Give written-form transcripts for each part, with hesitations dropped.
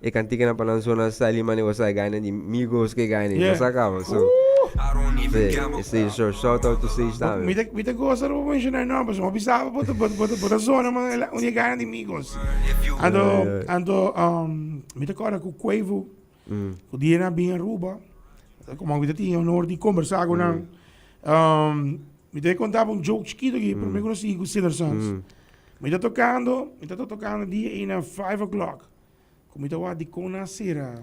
E kantikanan pa nan zona style mane bo sa e gainan di Migos ke gainan bo sa kaba so si esei so shout out to Sage tambe. Mi ta mi ta gosa ora bo menshona e nomber so mi bisa bo bo bo ta zona man un di e gainan di Migos. Anto anto mi ta kòrda ku Quavo ku dia nan a bin Aruba komo mi ta tin e honor di kombersá ku nan mi ta konta bo un joke chikito aki prome ku nos sigui ku Sinner Sons. Mi ta tokando mi ta tokando dia ei na five o'clock. Ku mi ta wak dikon nan a sera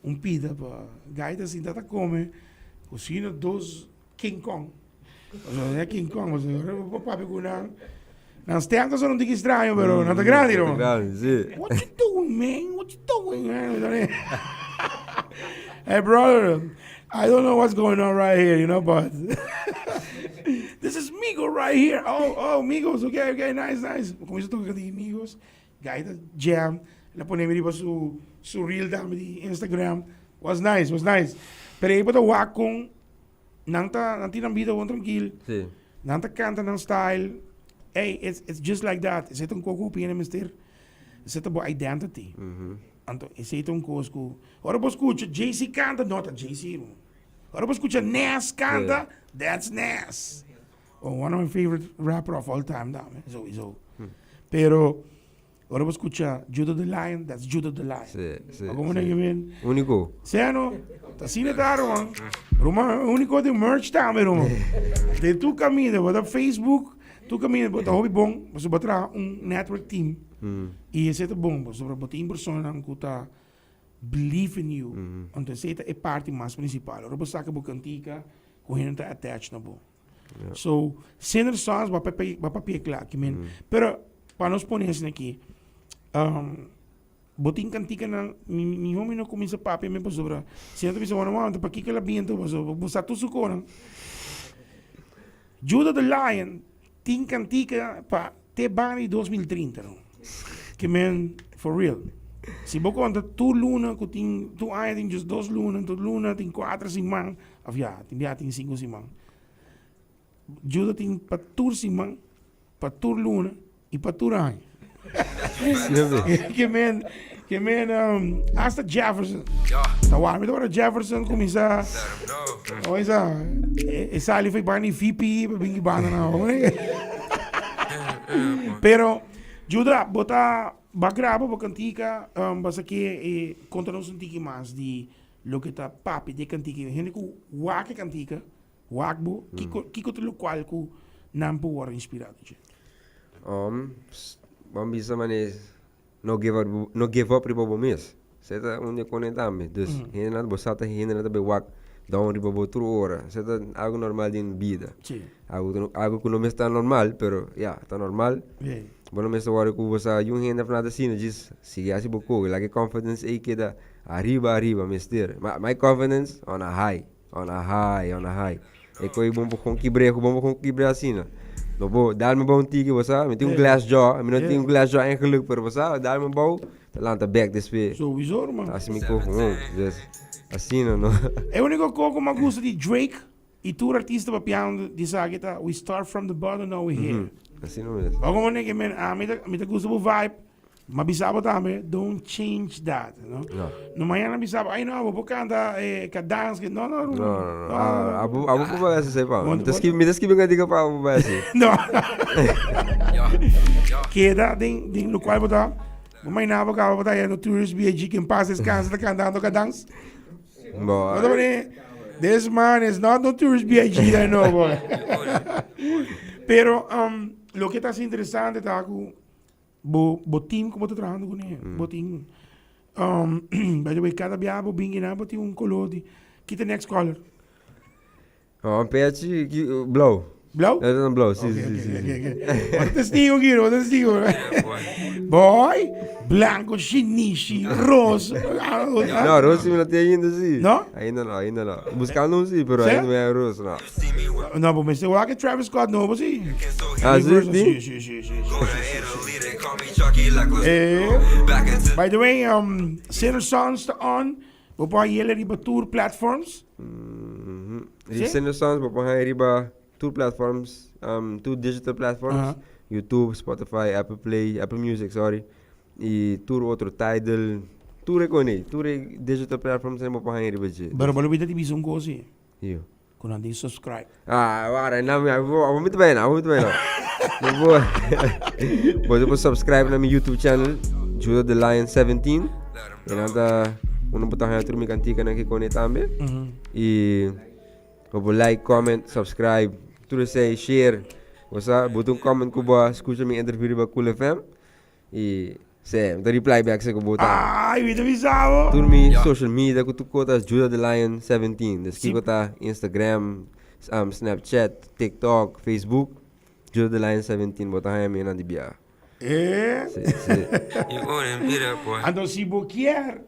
un pida pa gaita sinta ta kome ku sino dos King Kong. Pasobra nan e King Kong pasobra ora bo papia ku nan, nan stèm ta sona un tiki straño pero nan ta grandi no. Nan ta grandi, si. What you doing man? What you doing? Hey brother, I don't know what's going on right here, you know, but this is Migos right here. Oh, oh, Migos, okay, okay, nice, nice. Kuminsa toka di Migos. Guy ta jam, el a pone mi riba su su reel tambe di Instagram. Was nice, was nice. Pero ei bo ta wak kon nan ta nan tin nan bida bon trankil. Sí. Nan ta kanta nan style. Ey, it's it's just like that. Esei ta un kos ku hopi hende mester. Esei ta bo identity. Anto esei ta un kos ku ora bo skucha Jay-Z kanta, no ta Jay-Z. Ora bo skucha Nas kanta, that's Nas. Oh, one of my favorite rapper of all time dame, sowieso. Pero, ora bo scucha Judah the Lion, that's Judah the Lion. Sí, sí, Como sí. nigga men? Único. Sea no, ta asina ta, ruman. Ruman, único den merch tambe, ruman. Den tur caminda, bo ta Facebook, tur caminda, bo ta hopi bon, pasobra bo traha un network team. Y esei ta bon, pasobra bo tin personanan cu ta believe in you. Anto esei ta e parti mas principal. Ora bo saca bo cantica, cu hende ta attach na bo. So, Sinner Sons ba papia, ba papia kla ki men. Pero, pa nos pone asina aki, um, bo tin kantikanan, mi, mi, mi homi no kuminsa papia men pasobra, si nan ta bisa, bueno, mama, pakiko el a bin anto? Pasobra bo sa tur su konan. Judah the Lion tin kantika pa te banda di 2030 no. Ke men, for real. Si bo konta tur luna ku tin, tur aña tin just dos luna, tur luna tin kuater siman, Of ya, tin bia tin sinku siman. Juda tin pa tur siman, pa tur luna i pa tur aña. Ke men, ke men, um, hasta Jefferson. Ta wak, mi ta wak Jefferson kuminsá, kuminsá, e, e sali foi banda di VP pa bin ki banda na. Pero, Juda, bo ta, bo a graba bo kantika, um, basa ke e konta nos un tiki mas di Loke ta papia di e kantika ei. Hende ku wak e kantika, wak bo, kiko kiko ta lokual ku nan por wòrdu inspirá di dje? Bo a bisa manera no give up no give up riba bo mes. Esei ta un di e kone tambe. Dus hendenan bo sa ta hendenan ta bai wak down riba bo tur ora. Esei ta algu normal den bida. Algu algu ku no mester ta normal pero ya ta normal. Bo no mester wòrdu ku bo sa yun hende of nada asina djis sigui hasi bo koki laga e confidence ei keda Ariba ariba mester. My my confidence on a high on a high on a high. E koe bon por kon kibr'é ku bon por kon kibr'é asina. No bo dal mi bou un tiki bo sa mi tin un glass jaw mi no tin un glass jaw eigenlijk pero bo sa dal mi bou ta lanta bek despues. Sowieso ruman. Hasi mi koe gewoon dus asina no. E uniko ko ku mi a gusta di Drake i tur artista papiando di esaki ta we start from the bottom now we here. Asina mes. Bo komo nigga men ami ta mi ta gusta bo vibe. M'a bisa bo tambe, don't change that, no? No. No mañana bisa bo, ay no, bo por canta eh, ka dance, que no, no, No, no, no. Ah, abo, abo por bai hasi pa. Mi ta skibi, mi ta skibi un diga pa abo bai hasi. No. Keda den, den lo cual bo ta, bo mañana bo caba bo ta ya no tourist BG, que en paz descanse, ta cantando ka dance. Bo. Bo ta pone, this man is not no tourist BG, I know, boy. Pero, um, lo que ta interesante ta cu Bo bo team ku bo ta trahando kuné, bo tin by the way kada biaha bo bin kinan bo tin un koló di kita next color? Oh, un pechi blou. Blou? E ta blou, si, Ok, si, ok, si, ok, si. ok. Bo ta testigo Guido, bo ta testigo. Boy, blanco, shinishi, roos. No, roos si mi no tin ainda si. No? Ainda no, ainda no. Buscando un si, pero Sí? ainda mi hay roos, no. No, bo mester wak e Travis Scott nobo si. Ah, si, Si, si? si, si, si, si, si. Eh, by the way, Sinner Sons ta on. Bo por haña riba tur platforms. Mhm. Sí? Riba Sinner Sons bo por haña riba tur platforms, tur digital platforms. Aha. YouTube, Spotify, Apple Play, Apple Music, sorry. Y tur otro, Tidal. Tur e kone, tur e digital platforms bo por haña riba dje. Pero bo lo bita di bisa un kos si. Iyo. Ku nan tin subscribe. Ah, wara, na mi, abo mi ta bai na, abo mi ta bai na. No por. Bo por subscribe na mi YouTube channel, Judah the Lion 17. E nan ta, uno por ta haña tur mi kantikanan ki kone tambe. I bo por like, comment, subscribe, tur esei, share. Bo sa, bo ta un comment ku bo a skucha mi interview riba Cool FM. I se, mi ta reply back se ku bo ta. Ay, mi ta bisa bo. Tur mi social media ku tur kos ta Judah the Lion 17. Dus kiko ta Instagram, um, Snapchat, TikTok, Facebook, Judah the Lion 17 bo ta haña mi nan di biaha. Eh. Si, si. Anto si bo kier,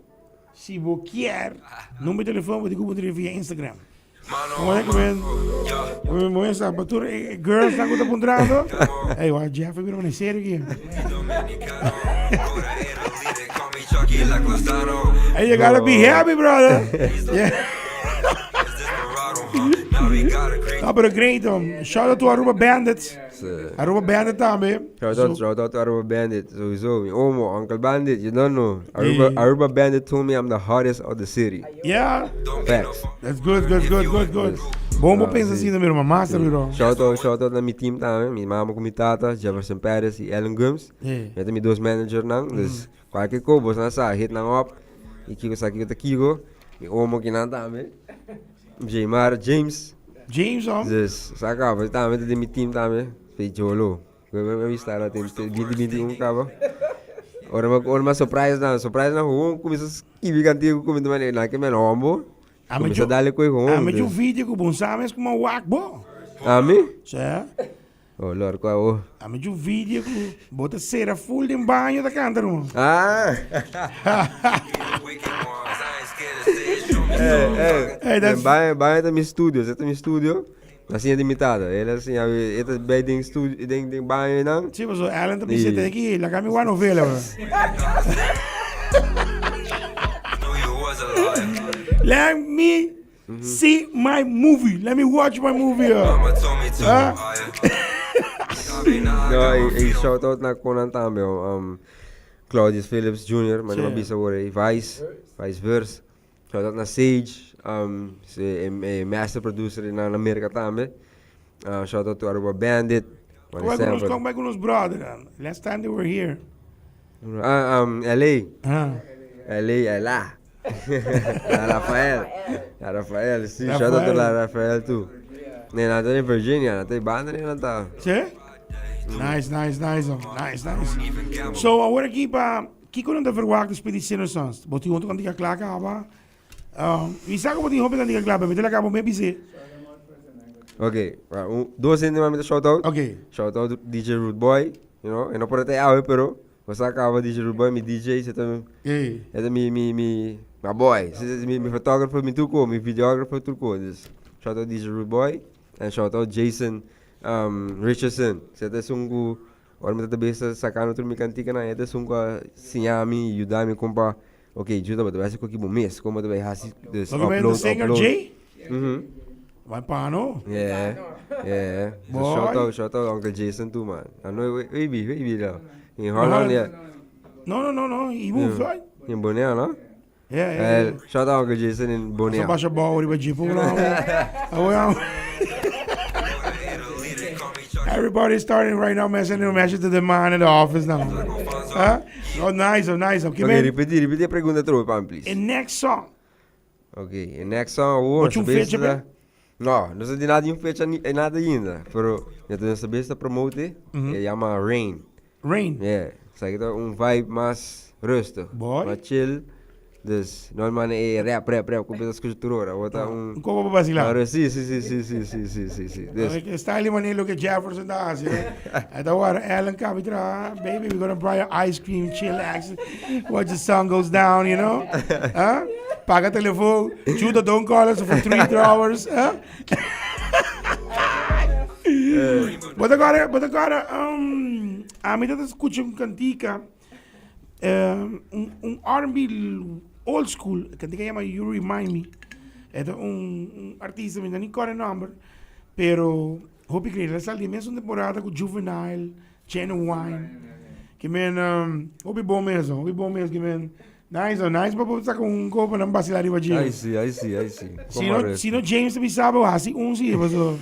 si bo kier, number di telefon bo tin ku bo tin via Instagram. Moe sa pa tur e girls nan ku ta puntrando. Ey, wa Jeff bira mane serio aquí. Hey, you gotta be happy, brother. Yeah. No, pero great. Shout out to Aruba Bandits. Sí. Aruba Bandit tambe. Shout out, shout out to Aruba Bandit. Sowieso. Mi omo, Uncle Bandit, you don't know. Aruba, Yeah. Aruba Bandit told me I'm the hottest of the city. Yeah. Facts. That's good, good, good, good, good. Bon bo Ah, pensa sí. asina, mi hermano. Master, mi bro. Shout out, shout out na mi team tambe. Mi mama ku mi tata, Jefferson Perez y Ellen Gums. Yeah. Mi ta mi dos manager nan. Dus cualkier ko, bos nan sa, hit nan op. Y kiko sa kiko ta kiko. Mi omo kinan tambe. Jaymar James. James, om. Dus sa kaba, tambe ta den mi team tambe. Fe Jolo. Mi sta na tin 2021 kaba. Ora ma ora ma surprise nan, surprise nan gewoon kuminsa skibi kantiga ku kuminsa mane nan ke men hombo. Kuminsa dale koe gewoon. Ami ju video ku bon sa mes kuma wak bo. Ami? Sa. Oh Lord, kua o? Ami ju video ku bo ta sera full den baño ta kanta ruman. Ah. Eh, eh. Hey, that's... Baño, baño ta mi studio, ta mi studio. Asina di mi tata. El a siña mi, e ta bai den studio, den, den baño einan. Sí, paso Alan ta bisa te aquí, laga mi wak novela, bro. Let me see my movie. Let me watch my movie. Huh? No, e, e shout out na Conan tambe, Claudius Phillips Jr., maar no bisa word, Vice, Vice Verse. Shout out na Sage, um, e, e master producer na Amerika tambe. Shout out to Aruba Bandit. Kom bij nos, kom bij nos brother. Last time they were here. Ah, LA. Ah. LA, LA. La Rafael. La Rafael, si. Shout out to La Rafael too. Nee, na in Virginia, na te banda ni na ta. Sí? Nice, nice, nice, nice, nice. So, awor aki pa Kiko nan ta verwagt despues di Sinner Sons? Bo tin otro kantika kla kaba? Mi sa ku bo tin hopi kantika kla, pero mi ta laga bo mes bis'é. Ok, un, dos hende mas mi ta shout out. Ok. Shout out DJ Rude Boy, you know, e no por ta e awe, pero bo sa kaba DJ Rude Boy, mi DJ, se ta, Ey. e ta mi, mi, mi, my boy, se ta mi, mi photographer, mi tur ko, mi videographer, tur ko. Dus, shout out DJ Rude Boy, and shout out Jason um, Richardson, se ta esun ku Ora mi ta ta bisa sacando tur mi canticanan, e ta esun cu a siña mi y yuda mi con pa, ok, Judah, bo ta bay haci cu aki bo mes, con bo ta bay haci dus Loke upload, singer upload. Jay? Mhm. Vai pano. Yeah, yeah. So Boy. shout out, shout out Uncle Jason too, man. I know, where he be, where he be now? In Holland, yeah. No, no, no, no. He moved, right? In Bonaire, no? Yeah, yeah. Eh, shout out Uncle Jason in Bonaire. Sa basha bouw riba jeep. Everybody's starting right now sending a message to the man in the office now. Huh? Oh, nice, oh, nice. Okay, Okay, man. repeti, repeti e pregunta trobe pa mi, please. E next song. Ok, e next song, oh, Bo tin un fecha, pe? No, no sa di nada di un fecha ni nada ainda, pero mi ta sabi esta promote, e yama Rain. Rain? Yeah, sa ki ta un vibe mas rustig, Boy. mas chill, dus no man e rap rap rap ku bo ta skucha tur ora, bo ta un Un kopo pa basila. Claro, si si si si si si si si si. Dus E style manera loke Jefferson ta hasi, e ta wara Ellen kabi traha, baby we gonna buy a ice cream, chillax, watch the sun goes down, you know. Huh? Paga telefon, Judah don't call us for 3 hours. Huh? But agora, but agora, ami ta escucha un cantica, un, un R&B old school, cantica llama You Remind Me. E ta un, un artista, mi no ni corre nomber, pero hopi cree, el sal di mes un temporada cu Juvenile, Genuine, que men, hopi bon mes, hopi bon mes, que men. Nice, oh, nice pa bo saca un copa nan basila riba dje. Ay si, ay si, ay si. Si no, si no James ta bisa bo hasi un si, paso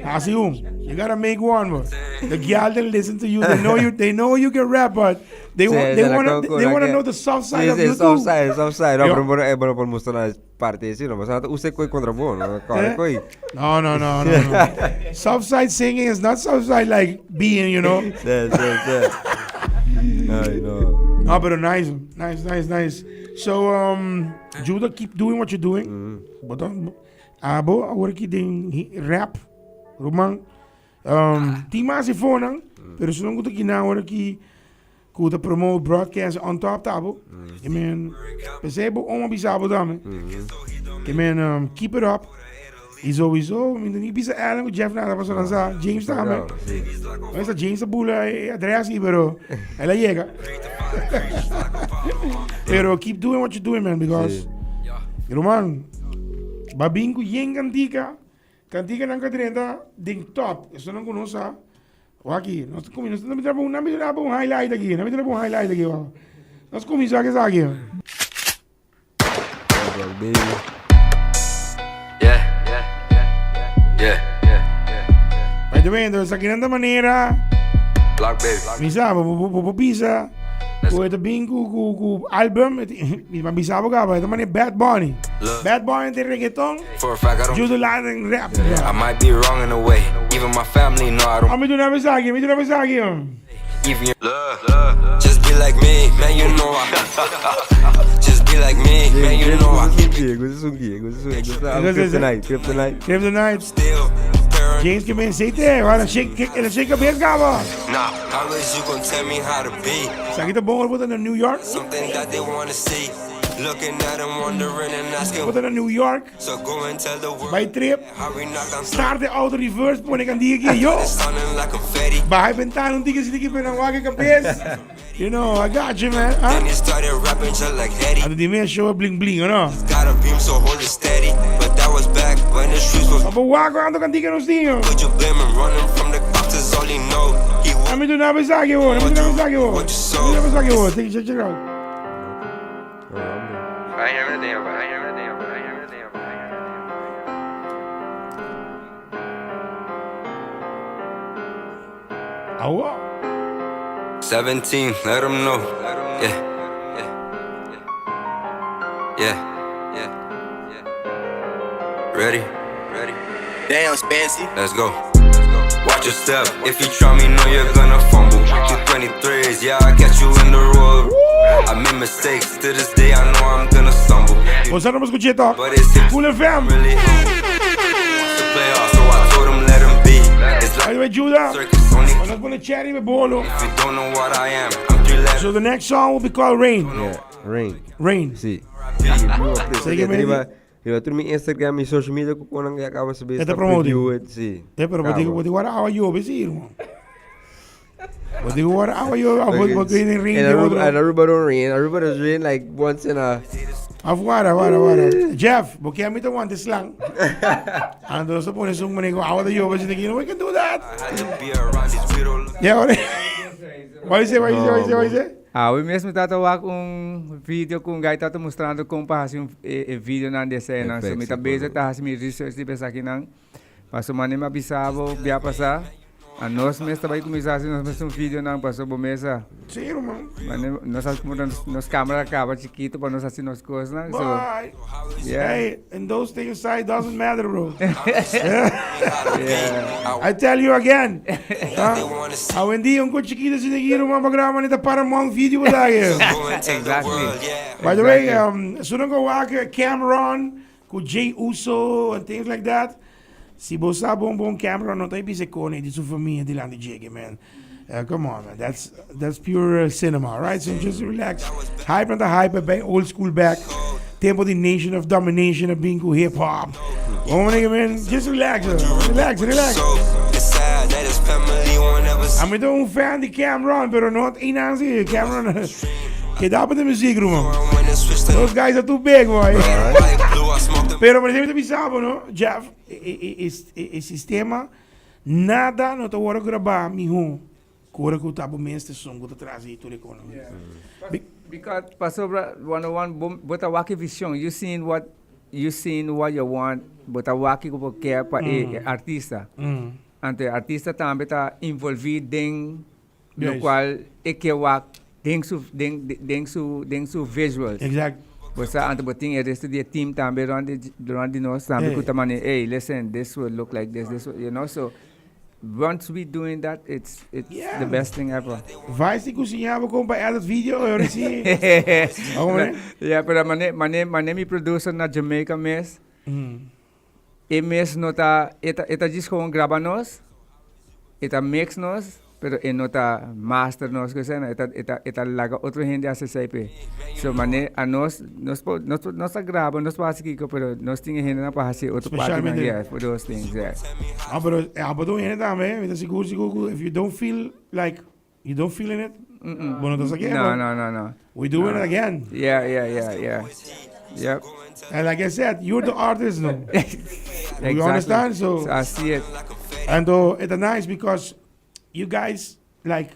hasi un. You gotta make one, bro. The gyal that listen to you, they know you, they know you can rap, but they want, they wanna, they wanna know the soft side of you too. Soft side, soft side. No, pero bueno, eh, bueno, por mostrar na parte sí, no, pero usted coi contra bo, no, Eh? coi. No, no, no, no, no. Soft side singing is not soft side like being, you know. Sí, sí, sí. Ay, no. No, pero nice, nice, nice, nice. So, Judah, keep doing what you're doing. Bo ta, abo awor aki den rap, ruman. Tin mas efonan, pero esun nan ku ta kina awor aki ku ta promote broadcast on top ta abo. I mean, p'esei bo oma bisa abo tambe. I mean, keep it up. Y sowieso, mi no ni bisa Alan cu Jeff nada pasobra nan sa James tambe. Nan sa James a bula e adres y pero el a yega. Pero keep doing what you're doing man because ruman ba bin cu yen cantica, cantica nan ka drenta den top, eso nan cu nos sa. Waki, nos ta cuminsa, nos ta mira un, mira un highlight aki, nos mira un highlight aki. Nos cuminsa cu esaki. By the way, entonces aki nan ta manera Mi sa, bo bo bo bisa ku e ta bin ku ku ku album, mi a bisa bo kaba, e ta manera Bad Bunny. Bad Bunny den reggaeton, Judo Lara den rap. Ami duna bo esaki, mi duna bo esaki. Kryptonite. James ke men seite, wala shake, el a shake kabes kaba. Esaki ta bon ora bo ta na New York. Bo ta na New York. Bai trip, start e auto reverse pone kandiga aki yo. Baha e bentana un tiki así tiki p'e nan wak e kabes. You know, I got you man. Huh? Anto di mes show e bling bling, o no? Pa bo wak anto kandiga nos tin yo. Ami duna bo esaki awor, ami duna bo esaki awor. Ami duna bo esaki awor. Check, check, check out. Awo. 17, let 'em know. Yeah. Yeah. Ready? Damn, Spancy. Let's go. Watch your step. If you try me, know you're gonna fumble. 223s, yeah, I catch you in the road. I made mistakes. To this day, I know I'm gonna stumble. Boso no skuch'é tòg? But it's him Cool FM. really wants to play off, so I told him let him be. It's By like the way, Judah, circus only. nos pone cherry riba bolo. If you don't know what I am, I'm 3 So the next song will be called Rain. Yeah, rain. Rain. Si. Sige, Riba, riba tur mi Instagram, mi social media ku konan ya kaba sabi. E ta promote. preview it, si. Eh, pero bo digo, bo digo, awa yobe si, irmão. Bo digo, ora awa yobe, bo bo tin rain In de Aruba, otro. in Aruba don't rain. Aruba does rain like once in a Af wara, wara, wara. Jeff, bo ke a mi ta wanta slang. Ando nos ta pone sun manego awa ta yobe si you know we can do that. I had to be around these weirdo Yeah, ora. What you say, what you say, what you say, what you say? Awe mes mi tata wak un video ku un guy tata mustrando kon pa hasi un e e videonan di eseinan. So mi ta bezig ta hasi mi research riba esakinan. Paso mane mi a bisa bo bia pasa, a nos mes ta bai kuminsá hasi nos mes un videonan paso bo mes a Sí, ruman. mane nos a kuma nos nos kamera a kaba chikitu pa nos hasi nos kosnan. So Bye. yeah. Hey, and those things inside doesn't matter, bro. Yeah. I tell you again. Ah, Awendia un ko chiquito sin aquí, ruman, pa graba manita Paramount video bo da aquí. Exactly. By the way, Exactly. sunan ko wak Cameron ku Jay Uso and things like that. Si bo sa bon bon Cameron no ta bisa kone di su famia dilanti djege, man. Come on, man. That's pure cinema, right? So just relax. Hype na ta hype bij old school back. Tempo di Nation of Domination a bin ku hip hop. Bon nigga, man. Just relax. Relax, relax. Ami ta un fan di Cameron, pero not einan si Cameron. Keda pa de muziek, ruman. Those guys are too big, boy. Pero por ejemplo, bisa bo, no? Jeff, e sistema nada no ta worde grabá mihó ku ora ku ta bo mes ta esun ku ta tras di tur e konan. Because pasobra one on one bo bo ta wak e vision, you seen what you seen what you want, bo ta wak kiko bo ke pa e artista. Anto e artista tambe ta involvi den locual e ke wak den su den den su den su visuals. Exact. Bo sa anto bo tin e resto di e team tambe rond di rond di nos tambe ku ta mane ey listen this will look like this this will you know so Once we doing that it's it's yeah. the best thing ever. Vai se cozinhar vou comprar edit video eu reci. Yeah, pero mane mane mane mi producer na Jamaica mes. E mes no ta e ta e ta just gewoon graba nos. E ta mix nos, pero e no ta master nos ku esena. E ta e ta e ta laga otro hende hasi esei p'e. So mane a nos nos por nos por nos ta graba, nos por hasi kiko, pero nos tin e hendenan pa hasi otro partinan, Specialmente. yeah, for those things, yeah. Ah, pero e abo ta un hende tambe, mi ta sigur sigur ku if you don't feel like you don't feeling it, bo no ta sa ke, No, but no, no, no. we doing it again. Yeah, yeah, yeah, yeah. Yep. And like I said, you're the artist no. Exactly. You understand? So, So I see it. and uh, it's nice because you guys like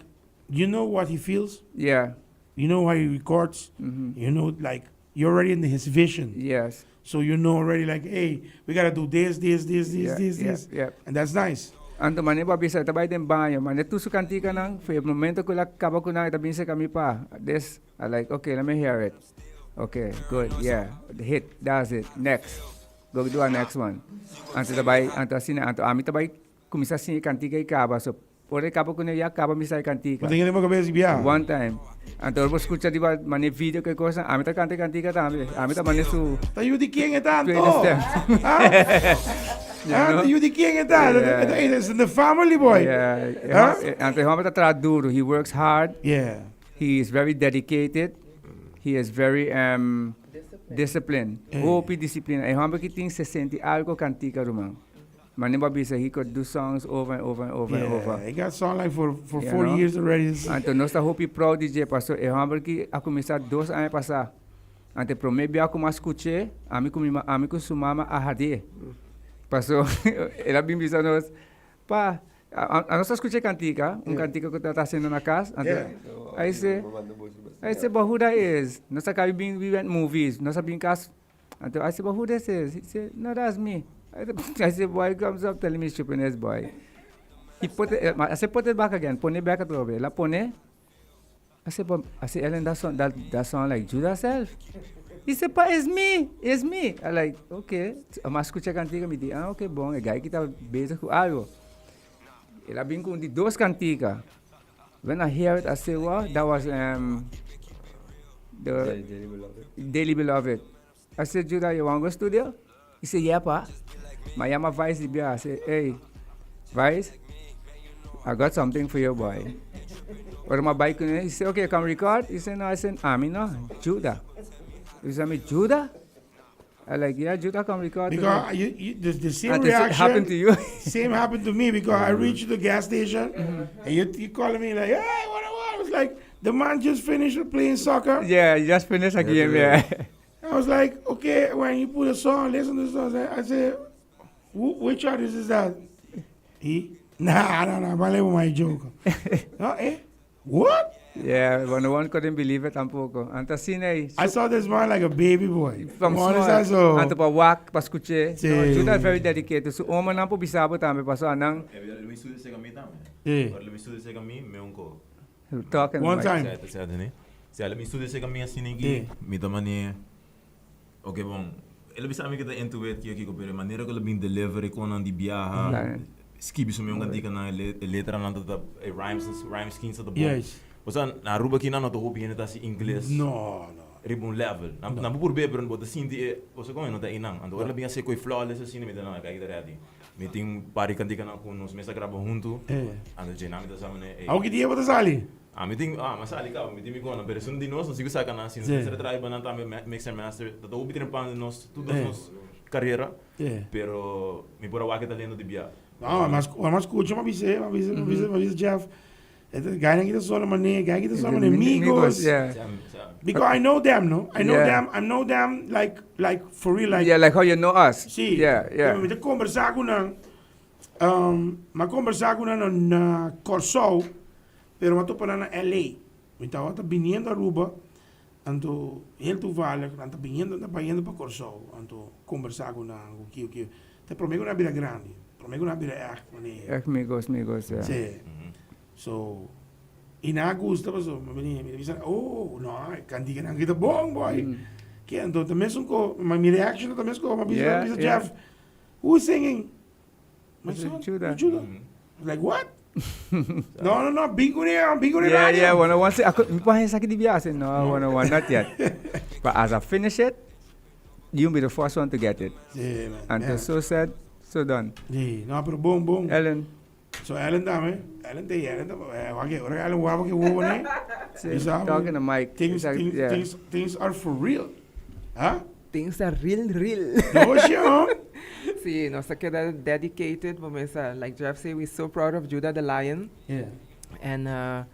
you know what he feels, Yeah. you know how he records, you know like you're already in his vision. Yes. So you know already like, hey, we gotta do this, this, this, this, this, this. Yeah. And that's nice. Anto mane bo a bisa e ta bai den baño, mane tur su kantikanan, for e momento ku el a kaba ku nan e ta bin seka mi pa this, I like okay let me hear it, okay good yeah the hit that's it next go do a next one, anto ta bai anto asina anto ami ta bai kuminsa siña e kantika i kaba so Ora e kaba kuné ya kaba misa e kantika. Bo tin hende bo kabes di bia. One time. Anto ora bo skucha riba mane video ke kosa, ami ta kanta e kantika tambe. Ami ta mane su. Ta yu di ken e ta anto? Tweede stem. Ah? You Ah, know? ta yu di ken e ta? Yeah. It's in the family boy. Yeah. E Huh? Anto e homber ta traha duro. He works hard. Yeah. He is very dedicated. He is very um, disciplined. Hopi disciplina. E homber ki tin 60 i algo kantika ruman. Mane bo a bisa he could do songs over and over and over and over. Yeah, he got song like for for You 40 know? years already. Anto nos ta hopi proud di dje paso e homber ki a kuminsá dos aña pasá. Anto e promé bia ku mi a skuch'é, ami ku mi ami ku su mama a hadié. Paso el a bin bisa nos, Pa, a nos a skucha e kantika, un kantika ku ta hasiendo na kas. Anto I say, I say, but who that is? Nos a kabi bin we went movies, nos a bin kas. Anto I say, but who this is? He say, no, that's me. I say, boy, comes up telling me stupidness, boy. He put it, I say, put it back again, pone back atrobe. El a pone, I say, but, I say, Ellen, that sound, that, that sound like Judah self. He say, pa, it's me, it's me. I like, okay. M'a scucha cantica, mi di, ah, okay, bon, e guy ki ta bezig cu algo. El a bin cu un di dos cantica. When I hear it, I say, wow, that was um, the Daily Beloved. Daily Beloved. I said, Judah, you want to go studio? He said, yeah, pa. Ma yama Vice di bia. I said, hey, Vice, I got something for you, boy. Ora m'a bai kuné, he said, okay, come record. He said, no, I said, ami no, Judah. He said, me Judah? I like, yeah, Judah come record. Because you, you, the, the same And this reaction happened to you. Same happened to me because I reached the gas station and you, you calling me like, hey, what, what? I was like, the man just finished playing soccer. Yeah, you just finished a game, yeah. I was like, okay, when you put a song, listen to the song. I said, which artist is that? He? Nah, nah, nah, vale my joke. no, eh? What? Yeah, one one couldn't believe it tampoco. Anto asina ei. I saw this man like a baby boy. From Come on, small. so. Anto pa wak, pa scuché. Sí. No, Judah is very dedicated. Su omanan por bisa bo tambe, paso anan. E mi studia cerca mi tambe. Sí. Ora mi studia cerca mi, mi un ko. Talking One like- time. Certo, certo, ne? Si mi studia cerca mi asina Sí. aki, mi ta mane Ok bon, el a bisa mi ku ta into it kiko kiko pero e manera ku el a bin deliver e konan di biaha, skibi su meun kantikanan, e letranan ta ta, e rhymes, rhyme schemes ta ta bon. Yes. Osea, na Aruba kinan no ta hopi hende ta hasi ingles No, no. riba un level. Nan nan por purbe pero bo ta sinti e, osea kon e no ta einan. Anto ora el a bin hasi e koi flawless asina mi ta nan, kijk ta ready. Mi tin par di kantikanan ku nos mes a graba huntu, anto dje nan mi ta sa manera ey. Awo ki dia bo ta sali? Ah, mi tin, ah, m'a sali caba, mi tin mi gona, pero esun di nos, nos sigue saca nan, si nos mester a traha riba nan tambe, mix and master, ta ta hopi trempan den nos, tur dos nos carera, pero mi por a wak e talento di bia. No, mas, mas scucha, m'a bisa, m'a bisa, m'a bisa, m'a bisa Jeff, e ta guynan ki ta sona mane, guy ki ta sona mane migos. Yeah. Because I know them, no? I know them, I know them like, like, for real, like. Yeah, like how you know us. Si. Yeah, yeah. Mi ta conversa cu nan, um, m'a conversa cu nan na Corsou, Pero m'a topa nan na LA. Mi tabata biniendo Aruba. Anto heel toevallig nan ta biniendo, nan ta bayendo pa Kòrsou, anto kombersá ku nan, ku kiko kiko. Ta promé ku nan a bira grandi, promé ku nan a bira ègt manera. Ègt migos migos, ya. Sí. So, i nan a gusta pasobra mi bini, mi ta bisa, oh, no, e kantikanan aki ta bon, boy. Ke anto ta mesun ko, ma mi reaction ta mes ko, mi a bisa, mi a bisa Jeff, who is singing? My son, Judah. Judah. Like what? no, no, no, bin ku ne, bin ku ne Yeah, radio. yeah, one on one. Si, ako, mi pa esaki di biaha. No, one on one, not yet. But as I finish it, you'll be the first one to get it. Sí, man. Anto yeah. so said, so done. Sí, no, pero bon, bon. Ellen. So Ellen dame, Ellen te, Ellen te, eh, wak, ora Ellen wak que wowo ne. Sí, You sabi, talking to Mike. Things, Exact- things, yeah. things, things are for real. Huh? Things are real, real. No, sure. Sí, nos a keda dedicated, bo mesa, like Jeff say, we so proud of Judah the Lion. Yeah. And uh,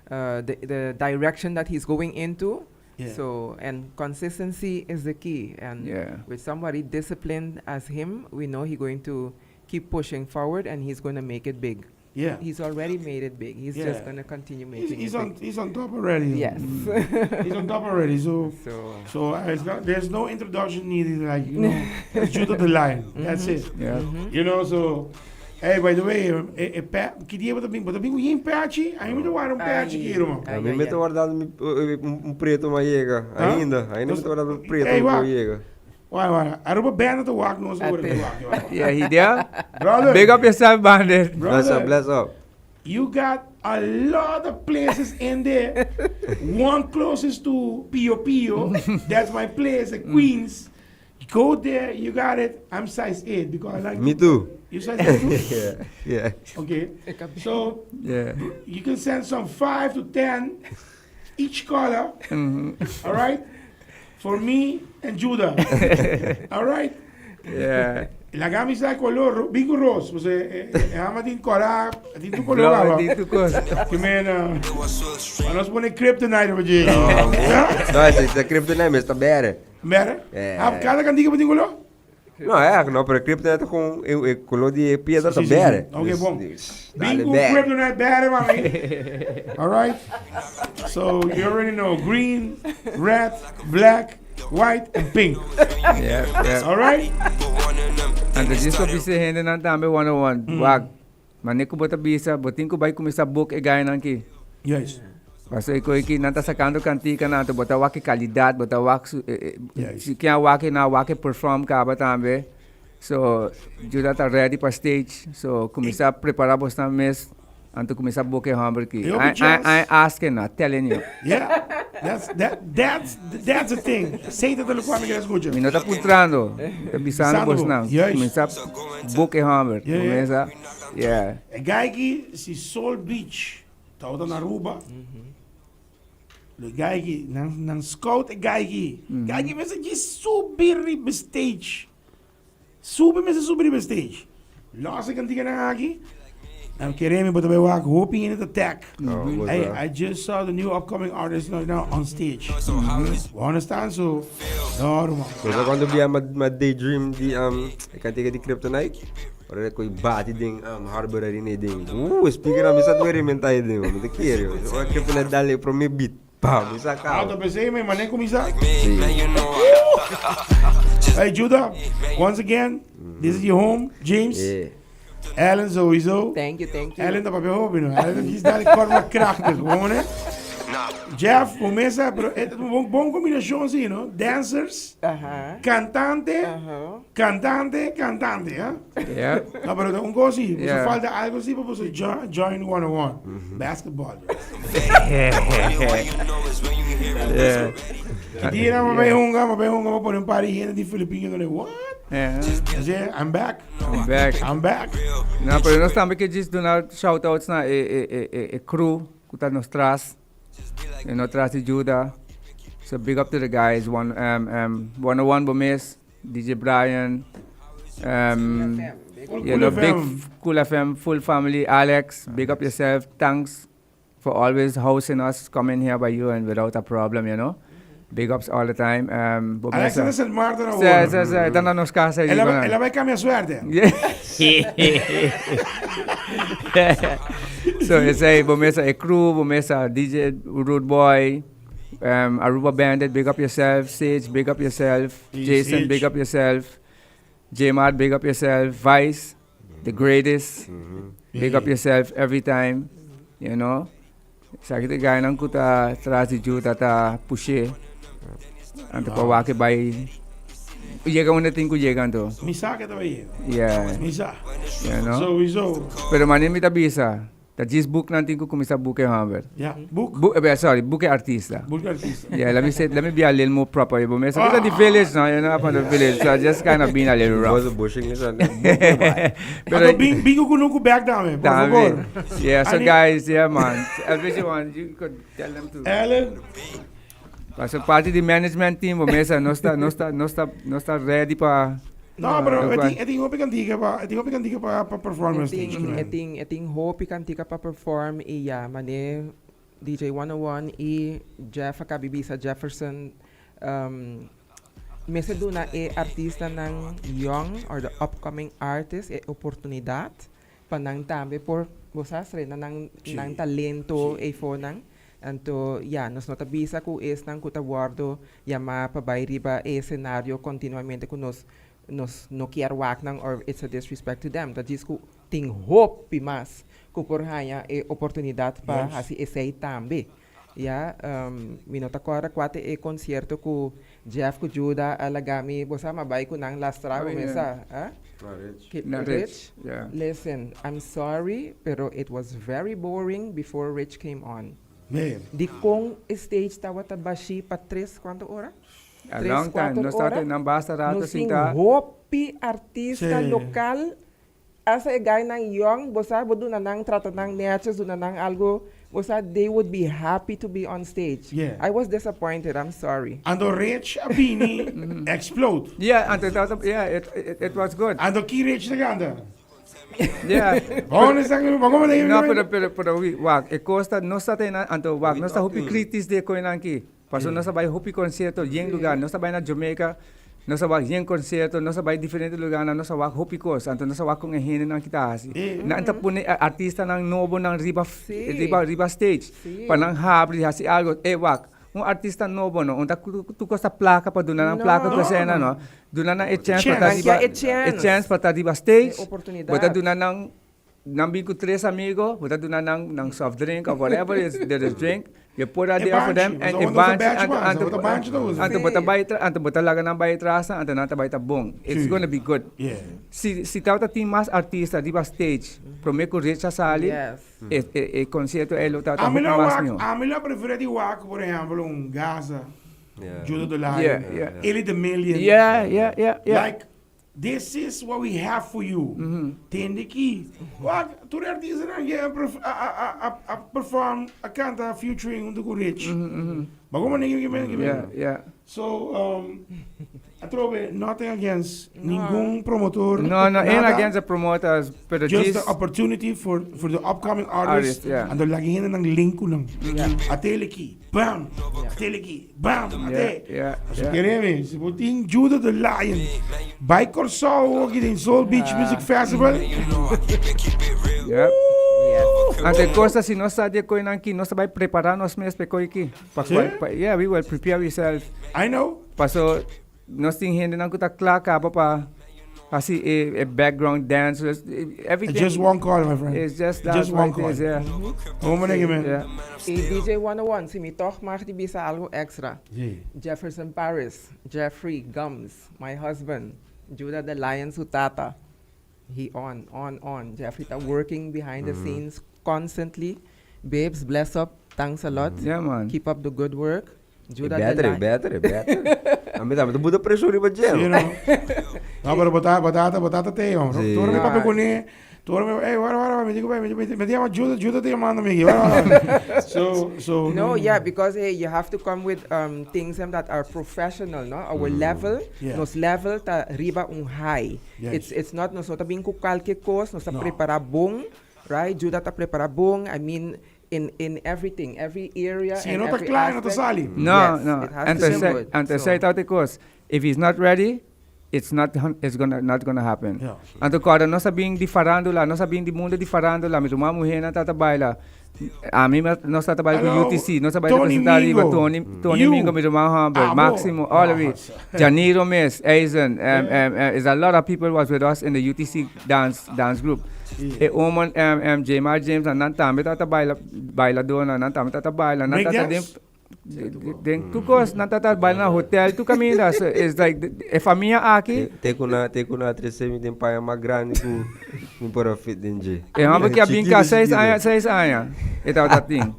uh, the, the direction that he's going into. Yeah. So, and consistency is the key. And Yeah. with somebody disciplined as him, we know he's going to keep pushing forward and he's going to make it big. Yeah. He's already made it big. He's Yeah. just going to continue He's, making he's it on big. he's on top already. Yes. He's on top already. So so, so uh, it's not, there's no introduction needed. Like you know, it's Judah the Lion. That's it. Yeah. You know so. Hey, by the way, eh, eh, pa, ki dia bota bem, bota bem com patch? Aí me guarda um patch aqui, irmão. Ai, A mim ai, me ai. tá guardando um preto uma yega. Hã? Ainda, ainda me tá guardando um preto Ei, uma wak. yega. Vai, vai. Aruba band te wak nos agora. Até. Yeah, he there. Brother. Big up yourself, bandit. Bless Brother. up, bless up. You got a lot of places in there. One closest to Pio Pio. That's my place, the Queens. Go there, you got it. I'm size 8 because I like Me too. You size 8 too? Yeah, yeah. Okay. So Yeah. you can send some 5 to 10 each color. All right? For me and Judah. all right? Yeah. Laga mi sa color, bingo ros. Você é ama din cora, din tu color. Glory aba. be to God. Que men, uh, nós pone kryptonite op je. No, esse esse kryptonite mas tá bere. Mere? É. Ah, cada cantiga tem color? No, é, no, pero kryptonite com eu eu color de pedra tá Sim, sim, bere. sim. Ok, bom. Dale Bingo bere. kryptonite bere, mami. All right? So you already know green, red, black, white and pink. Yeah, yeah. All right? Anto djis pa bisa hendenan tambe one on one. Wak. Mane ku bo ta bisa, bo tin ku bai kuminsá book e gainan ki. Yes. Paso e koi ki nan ta sakando kantikanan, anto bo ta wak e kalidat, bo ta wak su, Yes. si ken a wak e nan a wak e perform kaba tambe. So, juda ta ready pa stage. So, kuminsá prepará bosnan mes, anto kuminsá book e hòmber ki. E hopi I, I, chance. I asking, not telling you. Yeah. That's that that's that's the thing. Satan te lo cual me quiere escuchar. Mi no ta puntrando, mi ta bisando Bisando bo. bosnan. Juist. Kuminsá book e hòmber. Ja, ja. Kuminsá, yeah. E guy ki si Soul Beach tawata na Aruba. Lo e guy ki nan nan scout e guy ki. Guy ki mester djis subi riba stage. Subi mester subi riba stage. Los e kantiganan aki. Nan kere mi bo ta bai wak hopi hende ta tag. Oh, Hey, I just saw the new upcoming artist now, now on stage. You understand? So, no, ruman. Cosa quando bia ma ma daydream di um e cantiga di Kryptonite? Ora koi bati den um Harbor Arena den. Speaker a mi sa duere mentai den. Mi te kere. Ora Kryptonite dale prome beat. Pa, mi sa Ah, cabo. ta pensei, mi mané kuminsá. Sí. Hey, Judah, once again, this is your home, James. Yeah. Ellen sowieso. Thank you, thank you. Ellen ta papia hopi, no? Ellen is daar kort maar krachtig, gewoon hè. Jeff, bo mesa, pero het un bon, bon combinacion sí, no? Dancers, Aha. cantante, Aha. cantante, cantante, hè? Yeah. No, pero un cosa sí, Yeah. falta algo así para você join, join 101. Basketball. Yeah. Tira, ma bij hunga, ma bij hunga, ma pone un par di hende di Filipino, dan what? Yeah. Así, I'm back. I'm back. I'm back. No, pero nos tambe ke djis duna shoutouts na e e e e e crew ku ta nos tras. E no tras di Juda. So big up to the guys. One um um 101 bo mes, DJ Brian. Um Cool you know, big FM. Cool FM, full family, Alex, big up yourself. Thanks for always hosting us, coming here by you and without a problem, you know. Big ups all the time. Um, bo Alex mesa. ta Sint Maarten Sí, awor. sí, sí. Ta na nos casa. El a, el a bai cambia suerte. so esei bo mesa e crew, bo mesa DJ Rude Boy. Aruba Bandit, big up yourself. Sage, big up yourself. Jason, big up yourself. Jmart, big up yourself. Vice, the greatest. Big up yourself every time, you know. Esaki ta e guynan ku ta tras di Juda ta push'é. Anto pa wak e bai yega unda tin ku yega anto. Mi sa ke ta bai yega. Yeah. Mi sa. You know? Sowieso. Pero manera mi ta bisa, ta djis boeknan tin ku kuminsá boek e hòmber. Ja, boek. Boek, eh, sorry, boek e artista. Boek e artista. Yeah, let me say, let me be a little more proper. Bo mester kita di village no, you know, up on the village. So I just kind of being a little rough. Boso bush English and boek Pero Anto bin, bin ku kunuku bek dame, por Dame. favor. Yeah, so Ani- guys, yeah man. Elvis, you want, you could tell them to. Ellen, Paso parti di management team, bo mesa no sta, no sta, no sta, no sta ready pa. No, pero No, e tin, e tin hopi kantika pa, e tin hopi kantika pa, pa perform E stage. tin, e tin, e tin hopi kantika pa perform i ya, mane DJ 101 i Jeff a kabi bisa Jefferson um, mester duna e artistanan young or the upcoming artist e oportunidat pa nan tambe por, bo sa, strena nan, nan talento eifonan. Anto, ya, nos no ta bisa ku esnan ku ta wòrdu yamá pa bai riba e esenario kontinuamente ku nos nos no kier wak nan or it's a disrespect to them. Ta djis ku tin hopi mas ku por haña e oportunidat pa hasi esei tambe. Ya, mi no ta kòrda kua ta e konsierto ku Jeff ku Juda a laga mi, bo sa, m'a bai ku nan lastra bo mesa, ah? Na Rich? Rich, yeah. Listen, I'm sorry, pero it was very boring before Rich came on. Nee. Di kon e stage tabata bashí pa tres kuantu ora? A Tres, long time. kuater Nos tabata ora. nan basta rato Nos tin sinta. hopi artista Sí. lokal Asa e guynan young, bo sa, bo duna nan, trata nan netjes, duna nan algo, bo sa, they would be happy to be on stage. Yeah. I was disappointed, I'm sorry. Anto Rich a bini explode. Yeah, anto e tabata, yeah, it, it, it was good. Anto ki Rich ta canta? Yeah. Bon esaki, bon como ta No, pero, pero, pero, wi, wak, e cos ta, nos ta tene, anto wak, nos ta hopi kritis di e koinan aki. Pasobra nos a bai hopi concierto yen lugar, nos a bai na Jamaica, nos a wak yen concierto, nos a bai diferente lugarnan, nos a wak hopi cos, anto nos a wak con e hendenan ki ta haci. Nan ta pone e artistanan nobonan riba riba riba stage pa nan habri haci algo. Ey wak, un artista nobo no, unda tur cos ta placa pa duna nan placa cu esena no, duna nan e chance pa ta riba e chance pa ta riba stage, bo ta duna nan Nan bin ku tres amigo, bo ta duna nan nan soft drink of whatever is there is drink, you put that E there for them banchi, and e pasobra banchi bo ta usa anto batch anto bo ta banchi ta usa. anto bo ta bai tra anto bo ta laga nan bai atras anto nan ta bai ta bon. It's Sí. gonna be good. Yeah. Si si tabata tin mas artista riba stage prome ku Rich a sali Yes. e e e concierto ei lo tabata Ami hopi lo mas wak, miho. ami lo prefera di wak por ehempel un Gaza, Yeah. Judah the Lion, Yeah, yeah. Ellie the Million. Yeah, yeah, yeah, yeah. Like This is what we have for you. Tende ki. Wak, tur e artistanan ke a a a a perform, a kanta featuring huntu ku Rich. Bo komo nigga ki men ki men. Yeah, yeah. So, um, atrobe, nothing against ningun promotor. No, no, ain't nada. against the promoters, pero Just djis the opportunity for for the upcoming artists. Artist, yeah. Anto laga hendenan link ku nan. Atele ki. Bam! Atele ki. Bam! Ate. Yeah, Paso yeah. kere mi, si bo tin Judah the Lion, bai Kòrsou oki den Soul Beach Music Festival. Yep. Ante cosa si nos sa di e koinan ki, nos ta bai prepara nos mes pa e koi ki. Pa Sí? kual, pa, yeah, we will prepare ourselves. I know. Paso nos tin hendenan ku ta kla kaba pa hasi e, e background dancers, everything. Just one call, my friend. It's just that Just one what it is, call. yeah. Hoe moet ik man? Yeah. Y DJ 101, si mi toch mag di bisa algo extra. Sí. Jefferson Paris, Jeffrey Gums, my husband, Judah the Lion su tata. He on, on, on. Jeffrey ta working behind the scenes constantly. Babes, bless up. Thanks a lot. Yeah, man. Keep up the good work. E Judah the better, e Lion. better, e better. A mi tambe ta buta preshon riba dje. Sí, no. No, pero bota, botata, botata te, hombre. Sí. Tur mi papia kuné, tur mi, hey, wara, wara, mi digo, mi, mi, mi llama Judah, Judah te llamando, mi, wara, wara. So, so. No, yeah, because hey, you have to come with um, things um, that are professional, no? Our level, Yeah. nos level ta riba un high. Yes. It's it's not nos no ta bin ku cualquier cos, nos ta No. prepara bon, right? Judah ta prepara bon. I mean, in in everything, every area Si and no ta every klaar, no ta aspect. sali. No, Yes, no. it has Anto to be esei, good. anto So- esei ta otro kos. If he's not ready, It's not it's gonna not gonna happen. Anto kòrda nos a bin di farandula, nos a bin di mundo di farandula, mi ruman muhénan ta ta baila. Ami nos ta ta baila ku UTC, nos a bai representá riba Tony Tony Mingo, mi ruman hòmber, Maximo, all of it. Janiro mes, Eisen, is a lot of people was with us in the UTC dance dance group. E omo Jmar James nan tambe ta ta baila bailadónan, nan tambe ta ta baila, nan ta ta den. Den tur kos, nan ta ta bai na hotel tur kaminda. So it's like e famia aki. Te ku nan, te ku nan a trese mi den paña mas grandi ku mi por a fit den dje. E homber ki a bin ka seis aña, seis aña e tabata tin.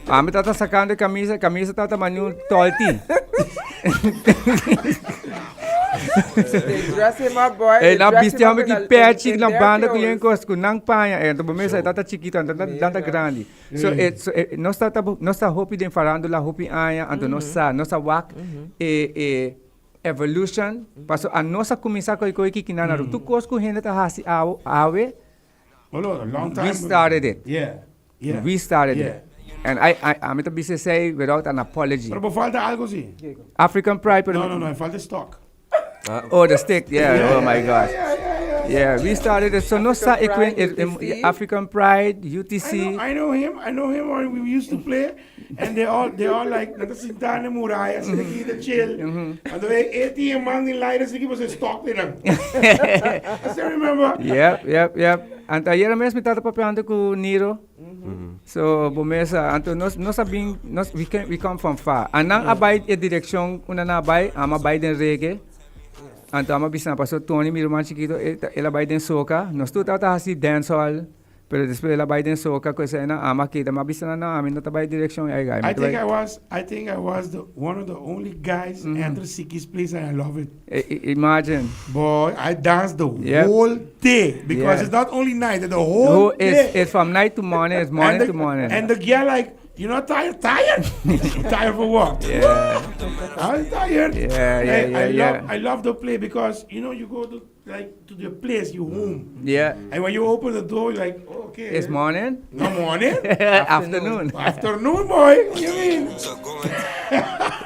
Ami tabata sakando e kamisa, e kamisa tabata mani un tolti. They dress him up, boy. E They nan dress bisti him up homber in ki a- pechi in na their banda ku yen clothes. kos ku nan paña. E anto bo mesa e tabata chikito, anto nan ta grandi. So e so e nos ta ta nos ta hopi den farándula hopi aña, anto nos sa, nos a wak e e evolution, paso anos a kuminsá ku e koi kikinan na Tur kos ku hende ta hasi awo awe, Olo, long time. we started it. Yeah, yeah. We started yeah. it. And I, I, ami ta bisa esei without an apology. Pero bo falta algo si. African Pride, pero No, no, no, e falta stock. Oh, the stick, yeah. Oh my gosh. Yeah, we started it. So nos sa African e Pride, UTC. African Pride, I UTC. know, I know him. I know him. When we used to play, and they all, they all like, nan ta sinta na muraya, asina ki ta chill. Anto e e tin e man den laira asina ki bo se stock den nan. I still remember. Yep, yep, yep. Anto ayera mes mi tata papiando ku Niro. So bo mesa, anto nos nos a bin nos we can we come from far. Anan a bai e direccion unda nan a bai, ama bai den reggae. Anto ama bisa nan paso Tony mi ruman chikito e ta el a bai den soca. Nos tur tabata hasi dancehall, pero despues el a bai den soca ku esei nan ama kita. Mi a bisa nan no ami no ta bai direccion ei gai. Mi I ta bai think I was, I think I was the one of the only guys enter Siki's place and I love it. Imagine. Boy, I dance the Yep. whole day because Yeah. it's not only night, the whole Whole, day. it's, it's from night to morning, it's morning and the, to morning. And the girl like, you're not tired? Tired? tired for what? Yeah. I'm tired. Yeah, yeah, Hey, yeah, I yeah. love I love the play because you know you go to like to the place you home. yeah. And when you open the door, you're like, okay. It's morning, No morning. afternoon. Afternoon, boy. What you mean?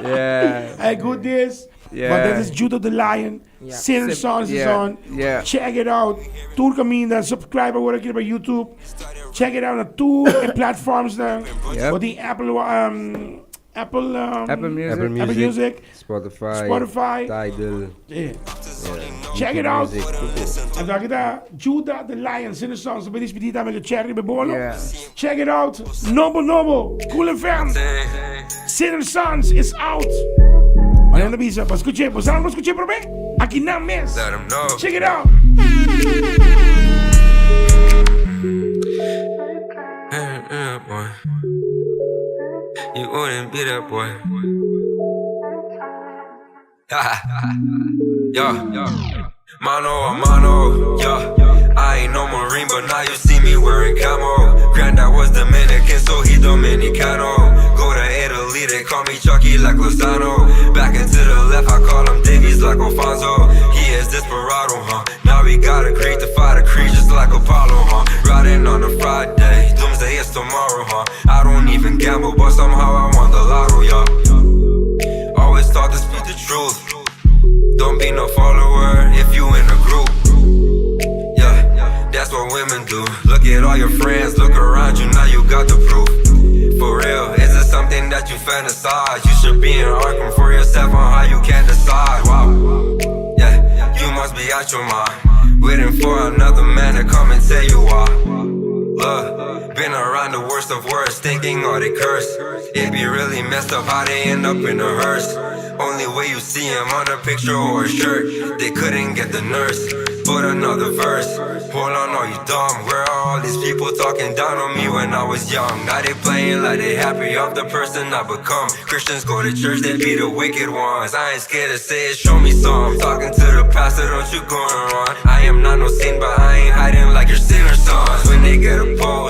Yeah. Hey, good days. Yeah. But that is Judah the Lion. Yeah. Sinner Songs is Yeah, on. yeah. Check it out. Tur kaminda, subscribe awor aki riba YouTube. Check it out na tur e platforms nan. Yep. Bo tin Apple um, Apple um, Apple Music. Apple Music, Apple Music. Spotify, Spotify. Tidal. Yeah. Yeah. Check it YouTube out. Music, tur kos. Anto aki ta Judah the Lion, Sinner Songs. Bo despedí tambe ku Cherry Bebolo. Yeah. Check it out. Nobo Nobo. Cool FM. Sinner Sons is out. Mariana bisa, pa skuch'é, bo sa no skuch'é promé? Aki nan mes. Let 'em know. Check it out. Boy. You wouldn't be that boy. yeah. Mano a mano, yeah. I ain't no Marine, but now you see me wearing camo. Granddad was Dominican, so he Dominicano. Go to Italy, they call me Chucky like Lozano. Back into the left, I call him Davies like Alfonso. He is desperado, huh? Now we gotta create to fight a creed just like Apollo, huh? Riding on a Friday, doomsday is tomorrow, huh? I don't even gamble, but somehow I won the lotto, yeah. Always taught to speak the truth. Don't be no follower if you in a group. Yeah, that's what women do. Look at all your friends, look around you, now you got the proof. For real, is it something that you fantasize? You should be in Arkham for yourself on how you can decide. Wow, yeah, you must be out your mind. Waiting for another man to come and tell you why. Look, been around the worst of worst, thinking all they curse. It be really messed up how they end up in a hearse. Only way you see him on a picture or a shirt. They couldn't get the nurse. Put another verse. Hold on, are you dumb? Where are all these people talking down on me when I was young? Now they playing like they happy of the person I become. Christians go to church, they be the wicked ones. I ain't scared to say it, show me some. Talking to the pastor, don't you go and run. I am not no saint, but I ain't hiding like your sinner sons. When they get a post.